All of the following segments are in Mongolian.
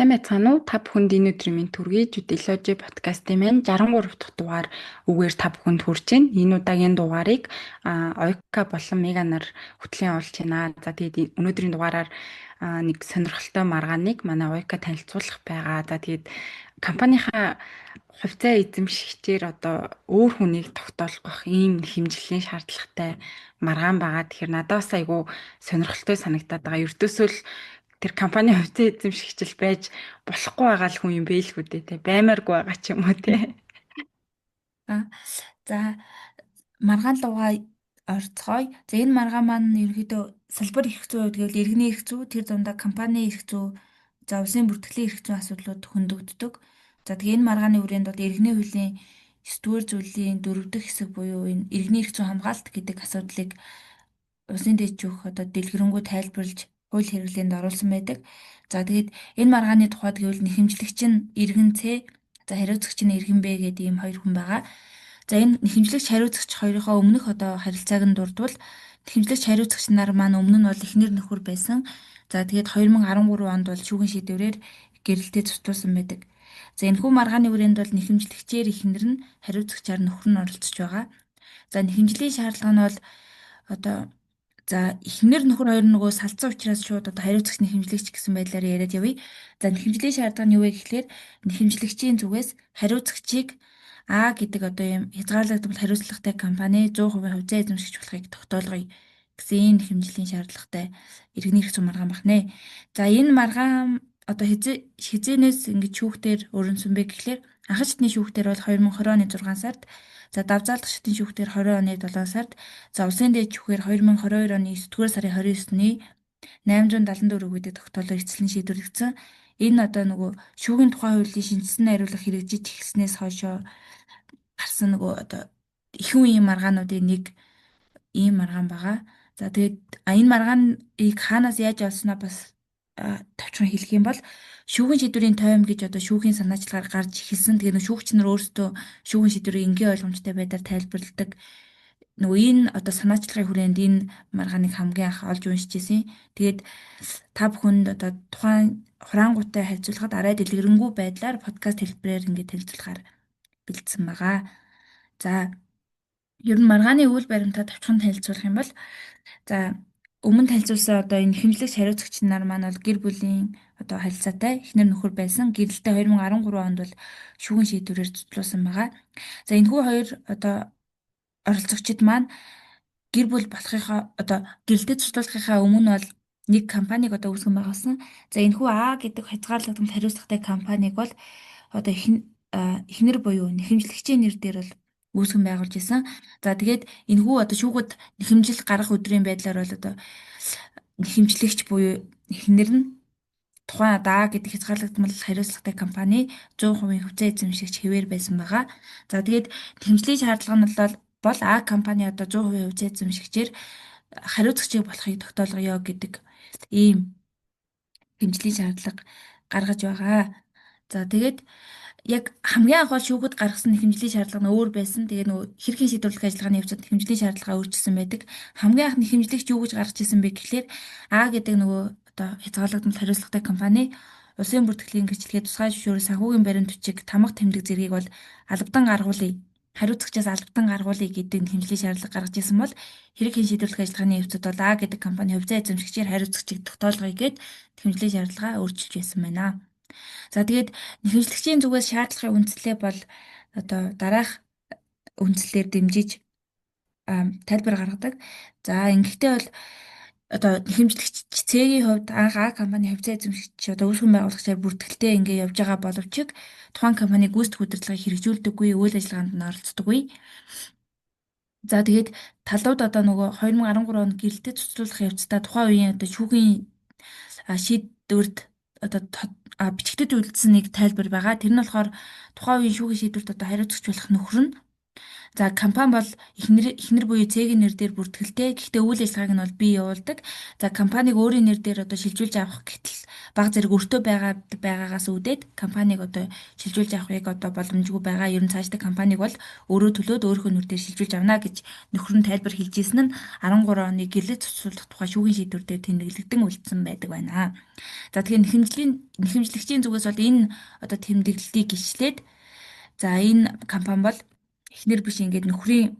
Сайн байцгаана уу? Та бүхэнд энэ өдрийн мэнд хүргэе. Judelogy подкастын маань 63 дахь дугаар үгээр та бүхэнд хүрч байна. Энэ удаагийн дугаарыг Оюка болон Мега нар хөтлийн явуулж байна. За, тэгээд өнөөдрийн дугаараар нэг сонирхолтой маргааныг манай Оюка танилцуулах байгаа. За, тэгээд компанийнхаа хувьцаа эзэмшигчээр одоо өөр хүнийг тогтоолгох ийм хэмжлэлийн шаардлагатай маргаан байгаа. Тэгэхээр надад бас айгүй сонирхолтой санагдаад байгаа. Ердөөсөө л тэр компани хувьцаа эзэмшигч байж болохгүй байгаа л хүн юм бэлгүй дээ, те, баймааргүй байгаа ч юм уу, те. За, маргаан руугаа орцгоё. За, энэ маргаан маань ерөнхийдөө салбар эрх зүйн хувьд гэвэл иргэний эрх зүй, тэр дундаа компани эрх зүй, за, улсын бүртгэлийн эрх зүйн асуудлууд хөндөгддөг. За, тэгээ энэ маргааны хүрээнд бол иргэний хуулийн 9-р зүйлийн 4 дахь хэсэг буюу энэ иргэний эрх зүйн хамгаалалт гэдэг асуудлыг улсын дээд шүүх одоо дэлгэрэнгүй тайлбарлаж, хууль хэрэглээнд оруулсан байдаг. За, тэгээд энэ маргааны тухайд гэвэл нэхэмжлэгч нь иргэн С, за, хариуцагч нь иргэн Б гэдэг ийм хоёр хүн байгаа. За, энэ нэхэмжлэгч, хариуцагч хоёрынхоо өмнөх одоо харилцааг нь дурдвал нэхэмжлэгч, хариуцагч нар маань өмнө нь бол эхнэр нөхөр байсан. За, тэгээд 2013 онд бол шүүхийн шийдвэрээр гэрэлтэй зутлуулсан байдаг. За, энэхүү маргааны хүрээнд бол нэхэмжлэгчээр эхнэр нь, хариуцагчаар нөхөр нь оролцож байгаа. За, нэхэмжлийн шаардлага нь бол одоо, за, эхнэр нөхөр хоёр нөгөө салцсан учраас шууд одоо хариуцагч, нэхэмжлэгч гэсэн байдлаар яриад явъя. За, нэхэмжлийн шаардлага нь юу вэ гэхлээр нэхэмжлэгчийн зүгээс хариуцагчийг А гэдэг одоо ийм хязгаарлагдмал хариуцлагатай компани 100% хувьцаа эзэмшигч болохыг тогтоолгоё гэсэн ийм нэхэмжлийн шаардлагатай иргэний эрх зүйн маргаан байна. За, энэ маргаан одоо хэзээнээс ингэж шүүхтэр өрнөсөн бэ гэхлээр анхан шатны шүүхтэр бол 2020 оны 6 сард, за, давзаалдах шатны шүүхтэр 20 оны 7 сард, за, улсын дээд шүүхээр 2022 оны 9-р сарын 29-ний 874 гэдэг тогтоолоор эцэслэн шийдвэрлэгдсэн. Энэ одоо нөгөө шүүхийн тухай хуулийн шинэчилсэн найруулга хэрэгжиж эхэлснээс хойшоо гарсан нөгөө одоо ихэнх үеийн маргаануудын нэг ийм маргаан байгаа. За, тэгээд энэ маргааныг хаанаас яаж олсноо бас товчхон хэлэх юм бол шүүхийн шийдвэрийн тойм гэж одоо шүүхийн санаачлагаар гарч эхэлсэн. Тэгээ нөгөө шүүгч нар өөрсдөө шүүхийн шийдвэрийг энгийн ойлгомжтой байдлаар тайлбарладаг. Нөгөө энэ одоо санаачлагын хүрээнд энэ маргааныг хамгийн анх олж уншиж ирсэн. Тэгээд та бүхэнд одоо тухайн хураангуйтай харьцуулахад арай дэлгэрэнгүй байдлаар подкаст хэлбэрээр ингээд танилцуулахаар бэлдсэн байгаа. За, ер нь маргааны үйл баримтаа товчхон танилцуулах юм бол, за, өмнө танилцуулсан одоо энэ нэхэмжлэгч, хариуцагч нар маань бол гэр бүлийн одоо харилцаатай эхнэр нөхөр байсан. Гэрэлтэй 2013 онд бол шүүхийн шийдвэрээр зутлуулсан байгаа. За, энэхүү хоёр одоо оролцогчид маань гэр бүл болохынхоо, одоо гэрэлтэй зутлуулахынхаа өмнө бол нэг компаниг одоо үүсгэн байгуулсан. За, энэхүү А гэдэг хязгаарлагдмал хариуцлагатай компаниг бол одоо эхнэр буюу нэхэмжлэгчийн нэр дээр бол үүсгэн байгуулж исэн. За, тэгээд энэхүү одоо шүүхэд нэхэмжил гаргах өдрийн байдлаар бол одоо нэхэмжлэгч буюу эхнэр нь тухайн одоо А гэдэг хязгаарлагдмал хариуцлагатай компани 100% хувьцаа эзэмшигч хэвээр байсан байгаа. За, тэгээд нэхэмжлийн шаардлага нь бол А компани одоо 100% хувьцаа эзэмшигчээр хариуцагчийг болохыг тогтоолгоё гэдэг ийм нэхэмжлийн шаардлага гаргаж байгаа. За, тэгээд яг хамгийн анх бол шүүхэд гаргасан нэхэмжлийн шаардлага нь өөр байсан. Тэгээ нөгөө хэрхэн шийдвэрлэх ажиллагааны явцад нэхэмжлийн шаардлагаа өөрчилсөн байдаг. Хамгийн анх нэхэмжлэгч юу гэж гаргаж ирсэн бэ гэхлээр А гэдэг нөгөө одоо хязгаарлагдмал хариуцлагатай компани улсын бүртгэлийн гэрчлэгээ, тусгай зөвшөөрөл, санхүүгийн баримт бичиг, тамга тэмдэг зэргийг бол албадан гаргуулъя, хариуцагчаас албадан гаргуулъя гэдэг нэхэмжлийн шаардлага гаргаж ирсэн бол хэрэг хэн шийдвэрлэх ажиллагааны явцад бол А гэдэг компани хувьцаа эзэмшигчээр хариуцагчийг тогтоолгоё гээд нэхэмжлийн шаардлагаа өөрчилж байсан байна. За, тэгээд нэхэмжлэгчийн зүгээс шаардлагын үндслээ бол одоо дараах үндслээр дэмжиж тайлбар гаргадаг. За, ингэхдээ бол одоо нэхэмжлэгч С-ийн хувьд анх А компани хувьцаа эзэмшигч, одоо үүсгэн байгуулагчаар бүртгэлтэй ингээ явж байгаа боловч тухайн компани гүйцэтгэх удирдлагыг хэрэгжүүлдэггүй, үйл ажиллагаанд нь оролцдоггүй. За, тэгээд талууд одоо нөгөө 2013 онд гэрэлтэй цуцлуулах явцдаа тухайн үеийн одоо шүүхийн шийдвэрт одоо бичигдэд үлдсэн нэг тайлбар байгаа. Тэр нь болохоор тухайн үеийн шүүхийн шийдвэрт одоо хариуцагч болох нөхөр нь За, компани бол эхнэр буюу Цэгийн нэр дээр бүртгэлтэй. Гэхдээ үйл ажиллагааг нь бол би явуулдаг. За, компаниг өөрийн нэр дээр одоо шилжүүлж авах гэтэл баг зэрэг өртөө байгаагаас үүдээд компаниг одоо шилжүүлж авах яг одоо боломжгүй байгаа. Ер нь цаашдаа компаниг бол өөрөө төлөөд өөрийнхөө нэр дээр шилжүүлж авна гэж нөхөр нь тайлбар хэлж ирсэн нь 13 оны гэрлэлт цуцлах тухай шүүхийн шийдвэр дээр тэмдэглэгдэн үлдсэн байдаг байна. За, тэгэхээр нэхэмжлэгчийн зүгээс бол энэ одоо тэмдэглэлийг гिчлээд, за, энэ компани бол эхнэр биш, ингээд нөхрийн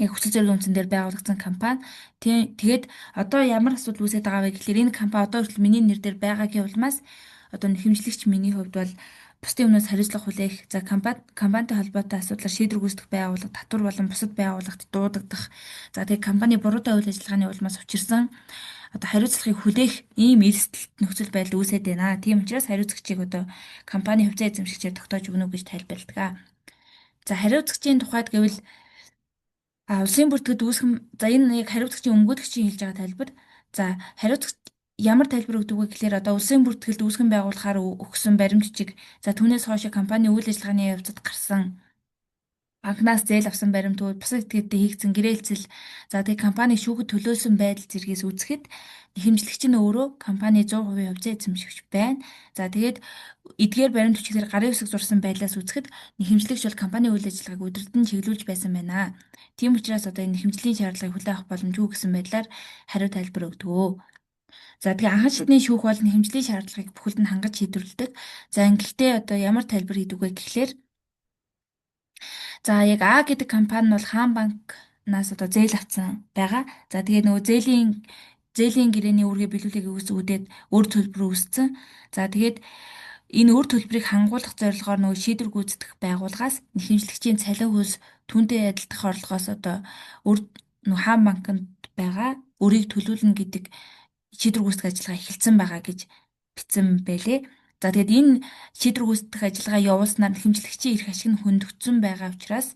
яг хүсэл зоригийн үндсэн дээр байгуулагдсан компани. Тэгээд одоо ямар асуудал үүсээд байгаа вэ гэхлээр энэ компани одоо хүртэл миний нэр дээр байгаагийн улмаас одоо нэхэмжлэгч миний хувьд бол бусдын өмнөөс хариуцлага хүлээх, за, компанитай холбоотой асуудлаар шийдвэр гүйцэтгэх байгууллага, татвар болон бусад байгууллагт дуудагдах, за, тэгээд компани буруутай үйл ажиллагааны улмаас учирсан одоо хариуцлагыг хүлээх ийм эрсдэлт нөхцөл байдал үүсээд байна. Тийм учраас хариуцагчийг одоо компани хувьцаа эзэмшигчээр тогтоож өгнө гэж тайлбарладаг. За, хариуцагчийн тухайд гэвэл улсын бүртгэд үүсгэн, за, энэ яг хариуцагчийн өмгөөлөгчийн хэлж байгаа тайлбар. За, хариуцагч ямар тайлбар өгдөг вэ гэхлээр одоо улсын бүртгэлд үүсгэн байгуулахаар өгсөн баримт бичиг, за, түүнээс хойш компани үйл ажиллагааны явцад гарсан банкнаас зээл авсан баримтууд, бусад этгээдтэй хийгдсэн гэрээлцэл, за, тэгээ компани шүүхэд төлөөлсөн байдал зэргээс үзэхэд нэхэмжлэгч нь өөрөө компани 100% хувьцаа эзэмшигч байна. За, тэгээд эдгээр баримт бичгээр гарын үсэг зурсан байдлаас үзэхэд нэхэмжлэгч бол компани үйл ажиллагааг удирдан чиглүүлж байсан байна. Тийм учраас одоо энэ нэхэмжлийн шаардлагыг хүлээн авах боломжгүй гэсэн байдлаар хариу тайлбар өгдөг. За, тэгээ анхан шатны шүүх бол нэхэмжлийн шаардлагыг бүхэлд нь хангаж шийдвэрлэдэг. За, ингэхдээ одоо ямар тайлбар хийдэг вэ гэхлээр, за, яг А гэдэг компани нь бол Хаан банкнаас одоо зээл авсан байгаа. За, тэгээ нөгөө зээлийн гэрээний үүргээ биелүүлэхийг үүдээд өөр төлбөр үүссэн. За, тэгээд энэ өөр төлбөрийг хангуулах зорилгоор нөгөө шийдвэр гүйцэтгэх байгууллагаас нэхэмжлэгчийн цалин хөлс түүнтэй адилдах орлогоос одоо өөр нөгөө Хаан банкнд байгаа өрийг төлөвлөнө гэдэг шийдвэр гүйцэтгэх ажиллагаа эхэлсэн байгаа гэж бичсэн байлээ. За, тэгээд энэ шийдвэр гүйцэтгэх ажиллагаа явуулснаар нэхэмжлэгчийн эрх ашиг нь хөндөгдсөн байгаа учраас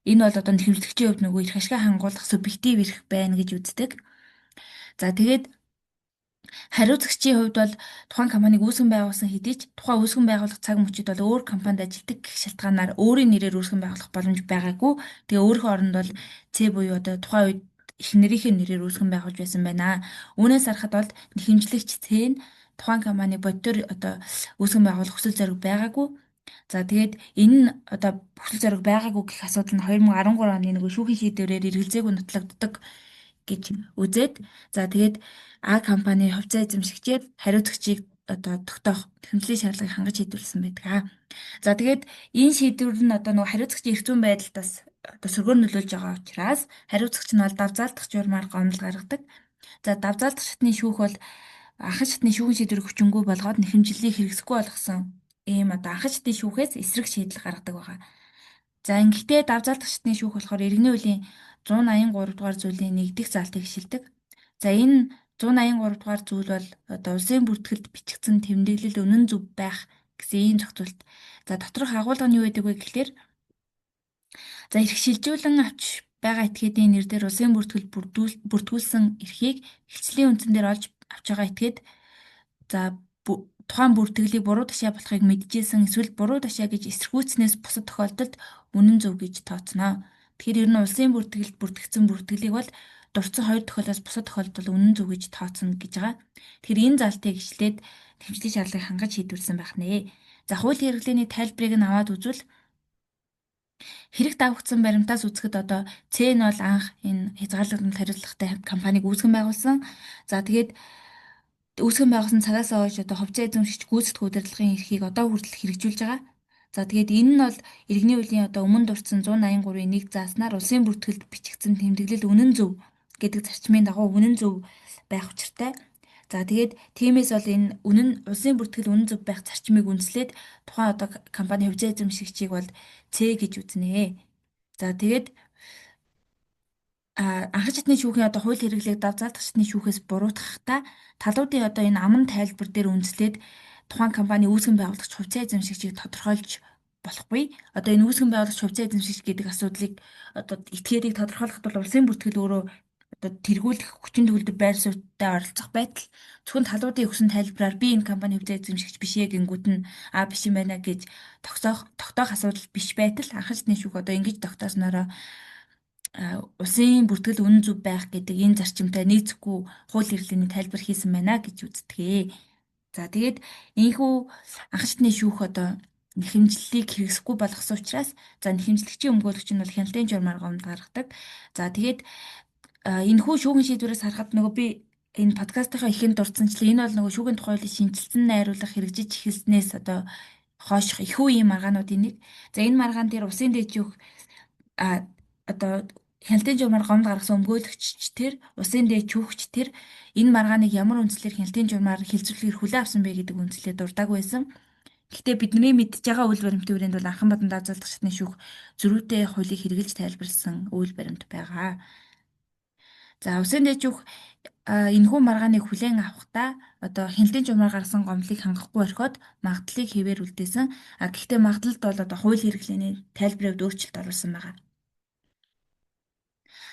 энэ бол одоо нэхэмжлэгчийн хувьд нөгөө эрх ашигаа хангуулах субъектив эрх байна гэж үздэг. За, тэгээд хариуцагчийн хувьд бол тухайн компаниг үүсгэн байгуулсан хэдий ч тухайн үүсгэн байгуулах цаг мөчид бол өөр компанид ажилладаг гэх шалтгаанаар өөрийн нэрээр үүсгэн байгуулах боломж байгаагүй. Тэгээ өөрийнхөө оронд бол Ц буюу одоо тухайн үед эхнэрийнхээ нэрээр үүсгэн байгуулж байсан байна. Үүнээс харахад бол нэхэмжлэгч Ц нь тухайн компани бодитоор одоо үүсгэн байгуулах хүсэл зориг байгаагүй. За, тэгээд энэ нь одоо хүсэл зориг байгаагүй гэх асуудал нь 2013 оны нөгөө шүүхийн шийдвэрээр эргэлзээгүй нотлогддог гэж үзээд, за, тэгээд А компани хувьцаа эзэмшигчээр хариуцагчийг одоо тогтоох нэхэмжлийн шаардлагыг хангаж шийдвэрлэсэн байдаг. За, тэгээд энэ шийдвэр нь одоо нөгөө хариуцагчийн эрх зүйн байдалд бас одоо сөргөөр нөлөөлж байгаа учраас хариуцагч нь бол давзаалдах журмаар гомдол гаргадаг. За, давзаалдах шатны шүүх бол анхан шатны шүүхийн шийдвэрийг хүчингүй болгоод нэхэмжлэлийг хэрэгсэхгүй болгосон ийм одоо анхан шатны шүүхээс эсрэг шийдэл гаргадаг байгаа. За, ингэхдээ давзаалдах шатны шүүх болохоор иргэний хуулийн 183 дугаар зүйлийн 1 дэх заалтыг хишилдэг. За, энэ 183 дугаар зүйл бол одоо улсын бүртгэлд бичигдсэн тэмдэглэл үнэн зөв байх гэсэн ийм зохицуулт. За, доторх агуулга нь юу гэдэг вэ гэхлээр, за, эрх шилжүүлэн авч байгаа этгээдийн нэр дээр улсын бүртгэл бүртгүүлсэн эрхийг хэлцлийн үндсэн дээр олж авч байгаа этгээд, за, тухайн бүртгэлийг буруу ташаа болохыг мэджээсэн эсвэл буруу ташаа гэж эсэргүүцснээс бусад тохиолдолд үнэн зөв гэж тооцно. Тэгэхээр ер нь улсын бүртгэлд бүртгэгдсэн бүртгэлийг бол дурдсан хоёр тохиолдолд бусад тохиолдолд үнэн зөв гэж тооцно гэж байгаа. Тэгэхээр энэ залтыг ишлээд тэмцлийн шаардлагыг хангаж шийдвэрлэсэн байх нэ. За, хуулийн хэрэглээний тайлбарыг нь аваад үзвэл хэрэг давагдсан баримтаас үзэхэд одоо Ц нь бол анх энэ хязгаарлагдмал хариуцлагатай компаниг үүсгэн байгуулсан. За, тэгээд үүсгэн байгуулсан цагаас хойш одоо хувьцаа эзэмшигч гүйцэтгэх удирдлагын эрхийг одоо хүртэл хэрэгжүүлж байгаа. За, тэгээд энэ нь бол иргэний хуулийн одоо өмнө дурдсан 183-ийн 1 зааснаар улсын бүртгэлд бичигдсэн тэмдэглэл үнэн зөв гэдэг зарчмын дагуу үнэн зөв байх учиртай. За, тэгээд тиймээс бол энэ үнэн улсын бүртгэл үнэн зөв байх зарчмыг үндэслээд тухайн одоо компани хувьцаа эзэмшигчийг бол Ц гэж үзнэ. За, тэгээд анхан шатны шүүхийн одоо хууль хэрэглээг давзаалдах шатны шүүхээс буруутгахдаа талуудын одоо энэ аман тайлбар дээр үндэслээд тухайн компани үүсгэн байгуулагч хувьцаа эзэмшигчийг тодорхойлж болохгүй. Одоо энэ үүсгэн байгуулагч хувьцаа эзэмшигч гэдэг асуудлыг одоо этгээдийг тодорхойлоход бол улсын бүртгэл өөрөө одоо тэргүүлэх хүчин төгөлдөр байр суурьтай оролцох байтал зөвхөн талуудын өгсөн тайлбараар би энэ компани хувьцаа эзэмшигч биш ээ гингүүд нь а биш юм байна гэж тогтоох асуудал биш байтал анхан шатны шүүх одоо ингэж тогтоосноороо улсын бүртгэл үнэн зөв байх гэдэг энэ зарчимтай нийцэхгүй хууль хэрэглээний тайлбар хийсэн байна гэж үздэг. За тэгээд энэхүү анхан шатны шүүх одоо нэхэмжлэлийг хэрэгсэхгүй болгосон учраас за нэхэмжлэгчийн өмгөөлөгч нь бол хяналтын журмаар гомд гаргадаг. За тэгээд энэхүү шүүхийн шийдвэрээс харахад нөгөө би энэ подкастынхаа ихэнд дурдсанчлан энэ бол нөгөө шүүхийн тухай хуулийг шинэчилсэн найруулга хэрэгжиж эхэлснээс одоо хойших их үеийн маргаануудын нэг. За энэ маргаан дээр усын дээд шүүх одоо хяналтын журмаар гомд гаргасан өмгөөлөгч тэр усын дээд шүүгч тэр энэ маргааныг ямар үндслээр хяналтын журмаар хэлцүүлэхээр хүлээн авсан бэ гэдэг үндслээр дурдаагүй байсан. Гэхдээ бидний мэдж байгаа үйл баримтын хүрээнд бол анхан бадан даазуулах шатны шүүх зөрүүтэй хуулийг хэрэгжилж тайлбарласан үйл баримт байгаа. За усын дээд шүүх энэхүү маргааныг хүлээн авахдаа одоо хяналтын журмаар гаргасан гомдлыг хангахгүй орхиод магадлалыг хэвээр үлдээсэн. А гэхдээ магадлалд бол одоо хууль хэрэглээний тайлбарын хувьд өөрчлөлт оруулсан байгаа.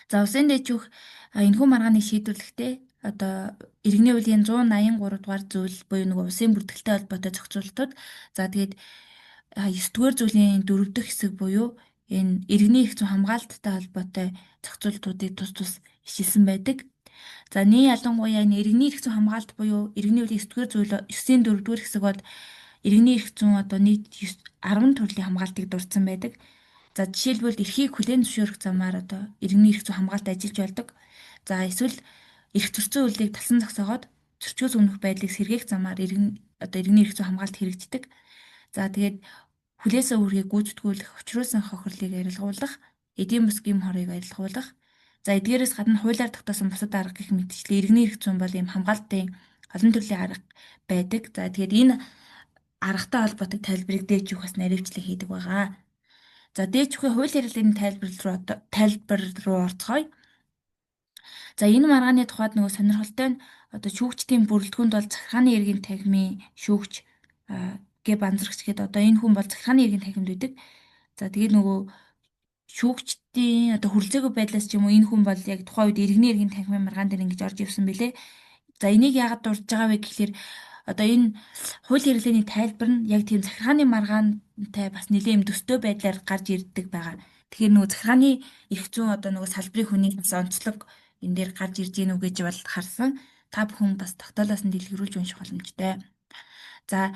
За усын дээд шүүх энэхүү маргааныг шийдвэрлэхдээ одоо иргэний хуулийн 183 дугаар зүйл буюу нөгөө улсын бүртгэлтэй холбоотой зохицуултууд, за тэгээд 9 дугаар зүйлийн 4 дахь хэсэг буюу энэ иргэний эрх зүйн хамгаалттай холбоотой зохицуултуудыг тус тус ишилсэн байдаг. За нэг ялангуяа энэ иргэний эрх зүйн хамгаалт буюу иргэний хуулийн 9 дугаар зүйл 9-ийн 4 дугаар хэсэг бол иргэний эрх зүйн одоо нийт 10 төрлийн хамгаалтыг дурдсан байдаг. За жишээлбэл эрхийг хүлээн зөвшөөрөх замаар одоо иргэний эрх зүйн хамгаалт ажиллаж болдог. За эсвэл эрх зөрчсөн үйлдэлийг талсан зогсоогоод зөрчөөс өмнөх байдлыг сэргээх замаар иргэний эрх зүйн хамгаалт хэрэгждэг. За тэгээд хүлээсэн үүргийг гүйцэтгүүлэх, учруулсан хохирлыг арилгуулах, эдийн бус гэм хорыг арилгуулах. За эдгээрээс гадна хуулиар тогтоосон бусад арга гэх мэтчлэн иргэний эрх зүйн бол ийм хамгаалтын олон төрлийн арга байдаг. За тэгээд энэ аргатай холбоотой тайлбарыг дээд шүүх бас наривчлан хийдэг байгаа. За дээд шүүхийн хууль хэрэглээний тайлбар руу орцгоё. За энэ маргааны тухайд нөгөө сонирхолтой нь одоо шүүгчдийн бүрэлдэхүүнд бол захиргааны иргэн танхимын шүүгч гэ банзрагч гэдэг одоо энэ хүн бол захиргааны иргэн танхимд байдаг. За тэгээд нөгөө шүүгчдийн одоо хүрэлцээгүй байдлаас ч юм уу энэ хүн бол яг тухайн үед иргэний иргэн танхимын маргаан дээр ингэж орж ирсэн бэлээ. За энийг яагаад дурдж байгаа вэ гэхлээр одоо энэ хууль хэрэглээний тайлбар нь яг тийм захиргааны маргаантай бас нэлээд юм төстэй байдлаар гарч ирдэг байгаа. Тэгэхээр нөгөө захиргааны эрх зүйн одоо нөгөө салбарын хүний бас онцлог энэ дээр гарч ирж гин үү гэж бол харсан. Та бүхэн бас тогтоолоос нь дэлгэрүүлж унших боломжтой. За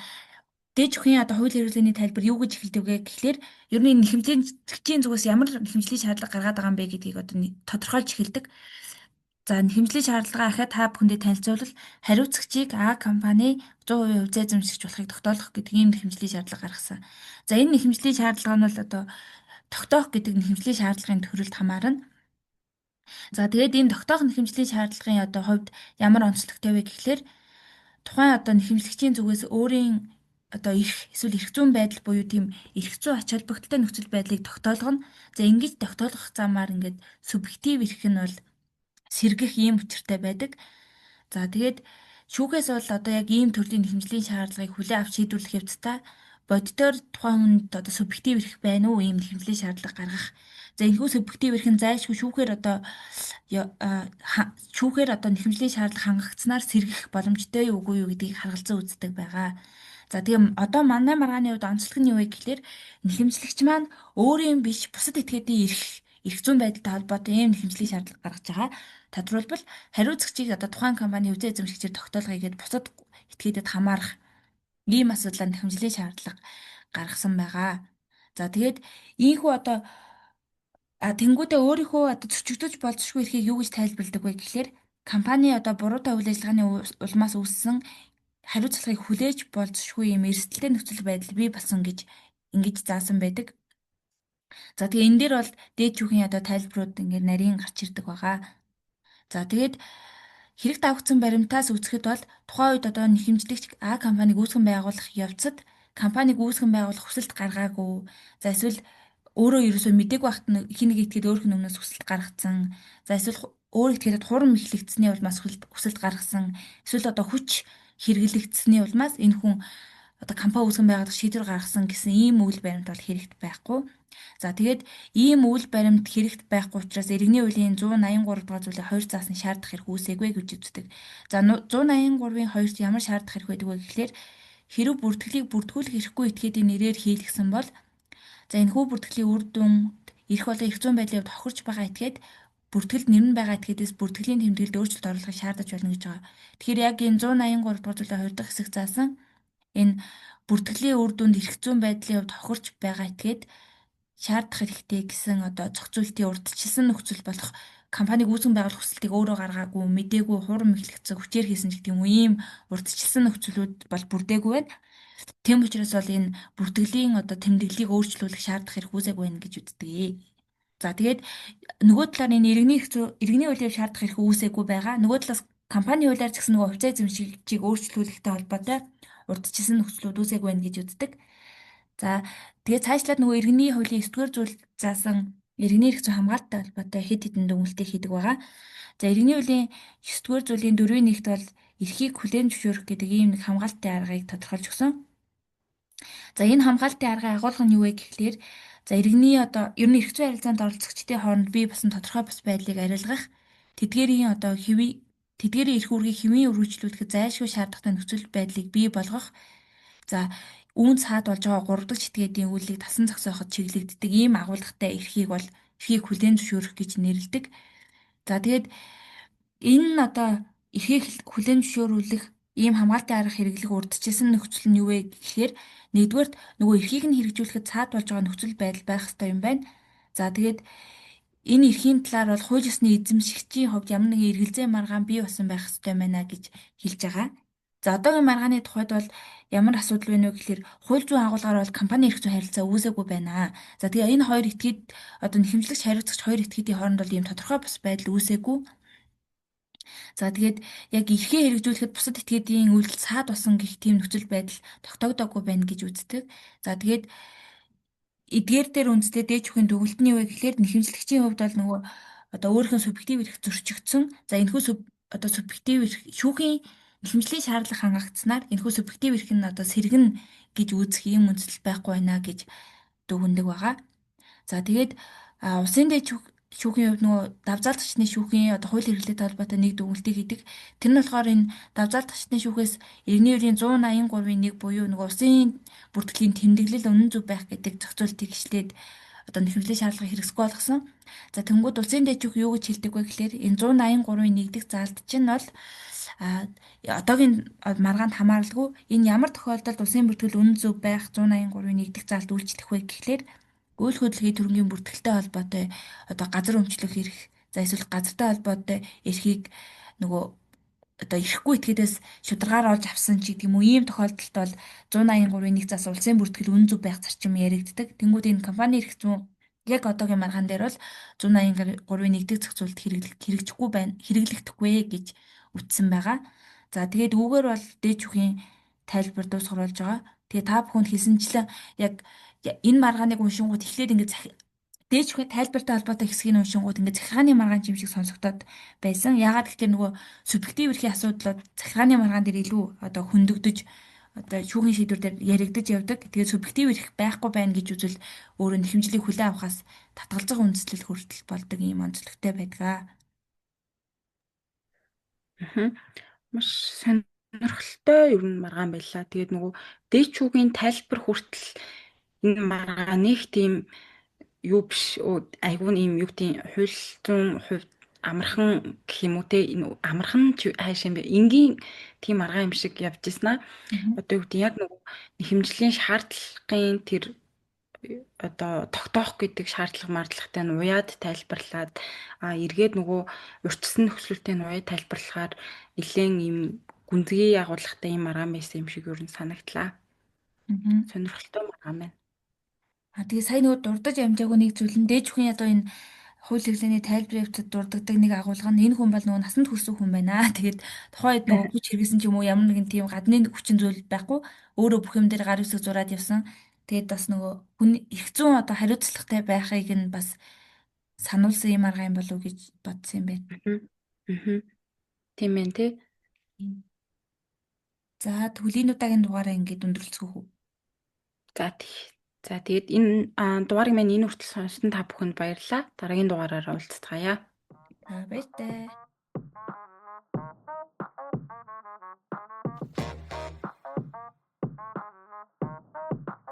дээд шүүхийн одоо хууль хэрэглээний тайлбар юу гэж эхэлдэг вэ гэхлээр ер нь нэхэмжлийн зүгээс ямар нэхэмжлийн шаардлага гаргаад байгаа юм бэ гэдгийг одоо тодорхойлж эхэлдэг. За нэхэмжлийн шаардлага ахиад та бүхэндээ танилцуулбал хариуцагчийг А компани 100% хувьцаа эзэмшигч болохыг тогтоолох гэдэг ийм нэхэмжлийн шаардлага гаргасан. За энэ нэхэмжлийн шаардлага нь бол одоо тогтоох гэдэг нэхэмжлийн шаардлагын төрөлд хамаарна. За тэгээд энэ тогтоох нэхэмжлийн шаардлагын одоо хувьд ямар онцлогтой вэ гэхлээр тухайн одоо нэхэмжлэгчийн зүгээс өөрийн одоо эрх эсвэл эрх зүйн байдал буюу тийм эрх зүйн ач холбогдолтой нөхцөл байдлыг тогтоолгоно. За ингэж тогтоолгох замаар ингээд субъектив эрх нь бол сэргэх ийм учиртай байдаг. За тэгээд шүүхээс бол одоо яг ийм төрлийн нэхэмжлийн шаардлагыг хүлээн авч шийдвэрлэх явцдаа бодитоор тухайн хүнд одоо субъектив эрх байна уу ийм нэхэмжлийн шаардлага гаргах. За энэхүү субъектив эрх нь зайлшгүй шүүхээр одоо нэхэмжлийн шаардлага хангагдсанаар сэргэх боломжтой юу үгүй юу гэдгийг харгалзан үздэг байгаа. За тэгээ одоо манай маргааны хувьд онцлог нь юу вэ гэхлээр нэхэмжлэгч маань өөрийн биш бусад этгээдийн эрх зүйн байдалтай холбоотой ийм нэхэмжлийн шаардлага гаргаж байгаа. Тодорхойлбол хариуцагчийг одоо тухайн компани хувьцаа эзэмшигчээр тогтоолгоё гэдээ бусад этгээдэд хамаарах ийм асуудлаар нэхэмжлийн шаардлага гаргасан байгаа. За тэгээд ийхүү одоо тэнгуүдээ өөрийнхөө одоо зөрчигдөж болзошгүй эрхийг юу гэж тайлбарладаг вэ гэхлээр компани одоо буруутай үйл ажиллагааны улмаас үүссэн хариуцлагыг хүлээж болзошгүй юм эрсдэлтэй нөхцөл байдал бий болсон гэж ингэж заасан байдаг. За тэгээ энэ дээр бол дээд шүүхийн одоо тайлбарууд ингээд нарийн гарч ирдэг байгаа. За тэгээд хэрэг давагдсан баримтаас үзэхэд бол тухайн үед одоо нэхэмжлэгч А компаниг үүсгэн байгуулах явцад компаниг үүсгэн байгуулах хүсэлт гаргаагүй. За эсвэл өөрөө ерөөсөө мдээгүй байхад нь хэн нэг этгээд өөрөх нь өмнөөс хүсэлт гаргацсан. За эсвэл өөр этгээдэд хурам эхлэгдсэний улмаас хүсэлт гаргасан. Эсвэл одоо хүч хэрэглэгдсэний улмаас энэ хүн одоо компани үүсгэн байгуулах шийдвэр гаргасан гэсэн ийм үйл баримт бол хэрэгт байхгүй. За тэгээд ийм үйл баримт хэрэгт байхгүй учраас иргэний хуулийн 183 дугаар зүйлийн 2 заасан шаардах эрх үүсээгүй гэж үздэг. За 183-ын 2-т ямар шаардах эрх байдаг вэ гэхлээр хэрв бүртгэлийг бүртгүүлэх эрхгүй этгээдийн нэрээр хийлгсэн бол за энэхүү бүртгэлийн үр дүн эрх болон эрх зүйн байдлын хувьд хохирч байгаа этгээд бүртгэлд нэр нь байгаа этгээдээс бүртгэлийн тэмдэглэлд өөрчлөлт оруулахыг шаардаж болно гэж байгаа. Тэгэхээр яг энэ 183 дугаар зүйлийн 2 дахь хэсэг заасан энэ бүртгэлийн үр дүнд эрх зүйн байдлын хувьд хохирч байгаа этгээд шаардах хэрэгтэй гэсэн одоо зохицуултын урдчилсан нөхцөл болох компаниг үүсгэн байгуулах хүсэлтийг өөрөө гаргаагүй, мдээгүй, хурам эхлэгдсэн, хүчээр хийсэн ч гэдэг юм уу ийм урдчилсан нөхцөлүүд бол бүрдээгүй байна. Тийм учраас бол энэ бүртгэлийн одоо тэмдэглэлийг өөрчлүүлэх шаардах хэрэг үүсээгүй байна гэж үздэг. За тэгээд нөгөө талаар энэ иргэний эрх зүй иргэний хуулиар шаардах эрх үүсээгүй байгаа. Нөгөө талаас компани хуулиар згсэн нөгөө хувьцаа эзэмшигчийг өөрчлүүлэхтэй холбоотой урдчилсан нөхцлүүд үүсээгүй байна гэж үздэг. За тэгээд цаашлаад нөгөө иргэний хуулийн 9-р зүйл заасан иргэний эрх зүйн хамгаалттай холбоотой хэд хэдэн дүгнэлтийг хийдэг байгаа. За иргэний хуулийн 9-р зүйлийн 4-ийн 1-т бол эрхийг хүлээн зөвшөөрөх гэдэг ийм нэг хамгаалтын аргыг тодорхойлж өгсөн. За энэ хамгаалтын аргын агуулга нь юу вэ гэхлээр за иргэний одоо ер нь эрх зүйн харилцаанд оролцогчдын хооронд бий болсон тодорхой бус байдлыг арилгах тэдгээрийн одоо хэвийн тэдгээрийн эрх үүргийг хэвийн өргөжлүүлэхэд зайлшгүй шаардлагатай нөхцөл байдлыг бий болгох за үүн цаад болж байгаа 3 дахь этгээдийн үйлийг тасан зогсооход чиглэгддэг ийм агуулгатай эрхийг бол эрхийг хүлээн зөвшөөрөх гэж нэрлэдэг. За тэгээд энэ нь одоо эрхийг хүлээн зөвшөөрүүлэх ийм хамгаалтын арга хэрэглэх урдчилсан нөхцөл нь юу вэ гэхээр нэгдүгээрт нөгөө эрхийг нь хэрэгжүүлэхэд цаад болж байгаа нөхцөл байдал байх ёстой юм байна. За тэгээд энэ эрхийн талаар бол хууль ёсны эзэмшигчийн хувьд ямар нэгэн эргэлзээ маргаан бий болсон байх ёстой байна гэж хэлж байгаа. За одоогийн маргааны тухайд бол ямар асуудал вэ нэ гэхээр хууль зүйн агуулгаар бол компани эрх зүйн харилцаа үүсээгүй байна. За тэгээ энэ хоёр этгээд одоо нэхэмжлэгч хариуцагч хоёр этгээдийн хооронд бол ийм тодорхой бус байдал үүсээгүй. За тэгээд яг эрхээ хэрэгжүүлэхэд бусад этгээдийн үйлдэл саад болсон гэх тийм нөхцөл байдал тогтоогдоогүй байна гэж үздэг. За тэгээд эдгээр дээр үндэслээ дээд шүүхийн дүгнэлт нь юу вэ гэхлээр нэхэмжлэгчийн хувьд бол нөгөө одоо өөрийнх нь субъектив эрх зөрчигдсөн. За энэхүү одоо субъектив эрх шүүхийн нэхэмжлийн шаардлага хангагдсанаар энэхүү субъектив эрх нь одоо сэргэн гэж үзэх ийм үндэслэл байхгүй байна гэж дүгнэдэг байгаа. За тэгээд улсын дээд шүүхийн хувьд нөгөө давзаалтгчны шүүхийн одоо хууль хэрэглээтэй холбоотой нэг дүгнэлтийг хийдэг. Тэр нь болохоор энэ давзаалтгчны шүүхээс иргэний хуулийн 183-ын 1 буюу нөгөө улсын бүртгэлийн тэмдэглэл үнэн зөв байх гэдэг зохицуултыг ишлээд одоо нэхэмжлийн шаардлага хэрэгсэхгүй болгосон. За тэнгууд улсын дээд шүүх юу гэж хэлдэг вэ гэхлээр энэ 183-ын 1 дэх заалт чинь бол одоогийн маргаанд хамааралгүй энэ ямар тохиолдолд улсын бүртгэл үнэн зөв байх 183-ын 1 дэх заалт үйлчлэх вэ гэхлээр үйл хөдлөлийн төрөнгийн бүртгэлтэй холбоотой одоо газар өмчлөх эрх, за эсвэл газартай холбоотой эрхийг нөгөө одоо ирэхгүй этгээдээс шударгаар олж авсан ч гэдэг юм уу ийм тохиолдолд бол 183-ын 1 заас улсын бүртгэл үнэн зөв байх зарчим яригддаг. Тэнгүүд энэ компани эрх зүйн яг одоогийн маргаан дээр бол 183-ын 1 дэх зохицуулалт хэрэгжихгүй байна, хэрэглэгдэхгүй гэж үтсэн байгаа. За тэгээд үүгээр бол дээд шүүхийн тайлбар дуусгар болж байгаа. Тэгээ та бүхэнд хэлсэнчлэн яг энэ маргааныг уншингууд эхлээд ингээд дээд шүүхийн тайлбартай холбоотой хэсгийг уншингууд ингээд захиргааны маргаан юм шиг сонсогдоод байсан. Яагаад гэхээр нөгөө субъектив эрхийн асуудлууд захиргааны маргаан дээр илүү одоо хөндөгдөж одоо шүүхийн шийдвэр дээр яригдаж явдаг. Тэгээд субъектив эрх байхгүй байна гэж үзвэл өөрөө нэхэмжлийг хүлээн авахаас татгалзах үндэслэл хүртэл болдог ийм онцлогтой байдаг. Маш сонирхолтой ер нь маргаан байлаа. Тэгээд нөгөө дээд шүүхийн тайлбар хүртэл энэ маргаан нэг тийм юу биш айгүй ийм юу гэдэг хууль зүйн хувьд амархан гэх юм уу те энэ амархан хайш юм бэ энгийн тийм маргаан юм шиг явж ирсэн аа. Одоо юу гэдэг яг нөгөө нэхэмжлийн шаардлагын тэр одоо тогтоох гэдэг шаардлага мардлагатай нь уяад тайлбарлаад эргээд нөгөө урьдчилсан нөхцөлтэй нь уяад тайлбарлахаар нэлээд ийм гүнзгий агуулгатай ийм маргаан байсан юм шиг ер нь санагдлаа. Сонирхолтой маргаан байна. Тэгээ сая нөгөө дурдаж амжаагүй нэг зүйл нь дээд шүүхийн одоо энэ хууль хэрэглээний тайлбарын явцад дурддаг нэг агуулга нь энэ хүн бол нөгөө насанд хүрсэн хүн байна. Тэгээд тухайн үед нөгөө хүч хэрэгсэн ч юм уу ямар нэгэн тийм гадны хүчин зүйл байхгүй өөрөө бүх юм дээр гар үсэг зураад явсан. Тэгээд бас нөгөө хүн эрх зүйн одоо хариуцлагатай байхыг нь бас сануулсан юм арга юм болов уу гэж бодсон юм байна. Тийм ээ тий. За, тэгвэл энэ удаагийн дугаараа ингээд өндөрлөцгөх үү? За, тий. За, тэгээд энэ дугаарыг маань энэ хүртэл сонссон та бүхэнд баярлалаа. Дараагийн дугаараар уулзцгаая. За, баяртай.